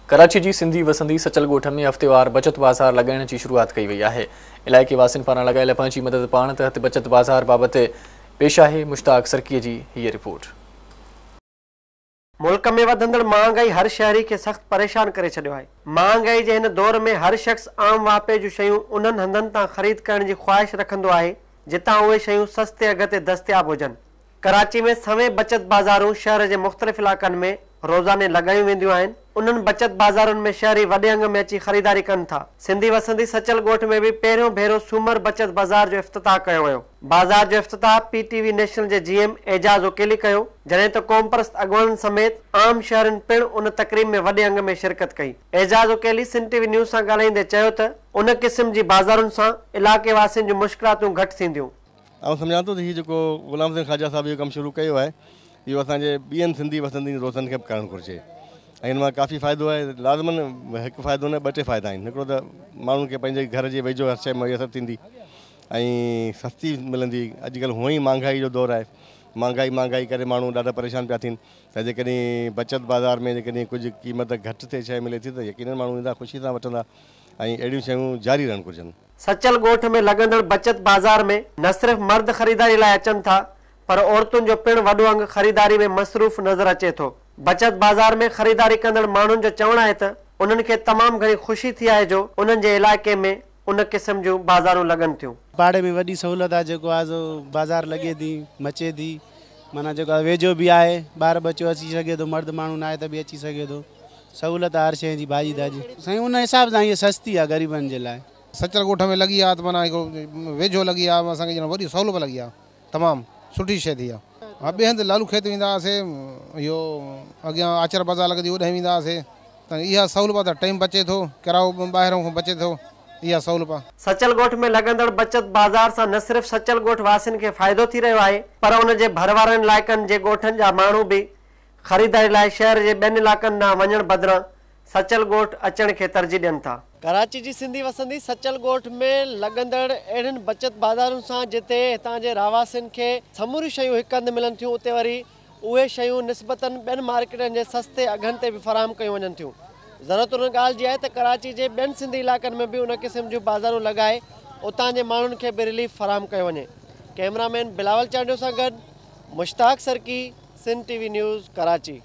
ڪراچي جي سنڌي وسندي سچل ڳوٺ ۾ هفتيوار بچت بازار لڳائڻ جي شروعات ڪئي وئي آهي. علائقي واسين پاران لڳايل پنهنجي مدد پاڻ تحت بچت بازار بابت پيش آهي مشتاق سرڪي جي هيء رپورٽ. ملڪ ۾ وڌندڙ مهانگائي هر شهري کي سخت پريشان ڪري ڇڏيو آهي. مهانگائي جي هن دور ۾ هر شخص عام واهپي جون شيون انهن هنڌن تان خريد ڪرڻ جي خواهش رکندو آهي جتان اهي شيون سستي اگهه تي دستياب هجن. ڪراچي ۾ سوين بچت بازارون شهر جي مختلف علائقن ۾ روزاني لڳايون وينديون آهن، انهن بچت بازارن ۾ شهري وڏي انگ ۾ اچي خريداري ڪن ٿا. سنڌي وسندي سچل ڳوٺ ۾ به پهريون ڀيرو سومر بچت بازار جو افتتاح ڪيو ويو. بازار جو افتتاح پي ٽي وي نيشنل جي جي ايم اعجاز عقيلي ڪيو، جڏهن ته قومپرست اڳواڻن سميت عام شهرين پڻ ان تقريب ۾ وڏي انگ ۾ شرڪت ڪئي. Ejaz Uqaili Sindh T V news سان ڳالهائيندي چيو ته ان قسم جي بازارن سان علائقي واسين جون مشڪلاتون گهٽ ٿينديون. آئون سمجهان ٿو ته هي جيڪو غلام حسين خواجه صاحب اهو ڪم شروع ڪيو آهي اهو اسان جي ٻين سنڌي وسندين دوستن کي به ڪرڻ گهرجي ۽ ان مان ڪافي فائدو آهي لازمن هڪ فائدو نه ٻه ٽي فائدا آهن هڪڙو ته ماڻهن کي پنهنجي گهر جي ويجهو هر شيء ميسر ٿيندي ۽ سستي ملندي اڄڪلهه هونئن ئي مهانگائي جو دور آهي مهانگائي مهانگائي ڪري ماڻهو ڏاڍا پريشان پيا ٿين ته جيڪڏهن بچت بازار ۾ جيڪڏهن ڪجهه قيمت گهٽ تي شيء ملي ٿي ته يقينن ماڻهو ايندا خوشي سان وٺندا ۽ اهڙيون شيون جاري رهڻ گهرجن. سچل ڳوٺ ۾ لڳندڙ بچت بازار ۾ نه صرف مرد خريداري لاء اچن ٿا پر عورتن جو پڻ وڏو انگ خريداري ۾ مصروف نظر اچي ٿو. بچت بازار ۾ خريداري ڪندڙ ماڻهن جو چوڻ آهي ته انهن کي تمام گهڻي خوشي ٿي آهي جو انهن جي علائقي ۾ ان قسم جون بازارون لڳن ٿيون. پاڙي ۾ وڏي سهولت آهي جيڪو آهي سو بازار لڳي ٿي مچي ٿي معنيٰ جيڪو آهي ويجهو به آهي ٻار ٻچو اچي سگهي ٿو مرد ماڻهو ناهي ته به اچي سگهي ٿو سهولت آهي هر شيء جي ڀاڄي تاڄي سائين ان حساب سان هيء سستي آهي غريبن جي لاء. سچل ڳوٺ ۾ لڳي آ ته معنيٰ هڪڙو ويجهو لڳي آ اسان کي ڄڻ وڏي سهولت لڳي آ تمام سٺي شيء ٿي آ. ها ٻئي هنڌ لالو کيت ويندا هئاسي اهو اڳيان آچر بازار لڳندي اوڏانهن ويندا هئاسي ته اها سهولت آ ته ٽائيم بچي ٿو ڪرايو ٻاهران کان بچي ٿو اها سهولت آ. سچل ڳوٺ ۾ لڳندڙ بچت بازار سان نه صرف سچل ڳوٺ واسين کي فائدو ٿي رهيو آهي پر ان جي ڀروارن علائقن جي ڳوٺن جا ماڻهو به خريداري لاء شهر جي ٻين علائقن ڏانهن وڃڻ بدران سچل ڳوٺ اچڻ کي ترجيح ڏين ٿا. ڪراچي جي سنڌي وسندي سچل ڳوٺ ۾ لڳندڙ اهڙين بچت بازارن سان جتي هتان جي رهواسين کي سموريون شيون هڪ هنڌ ملن ٿيون اتي وري اهي شيون نسبتاً ٻين مارڪيٽن جي سستي اگهن تي به فراهم ڪيون وڃن ٿيون. ضرورت ان ڳالهه جي آهي ته ڪراچي جي ٻين سنڌي علائقن ۾ به ان قسم جون بازارون لڳائي اتان جي ماڻهن کي به رليف فراهم ڪيو وڃي. ڪئميرا مين بلاول چانڊيو سان گڏ Mushtaq Sarki, Sindh T V news, Karachi.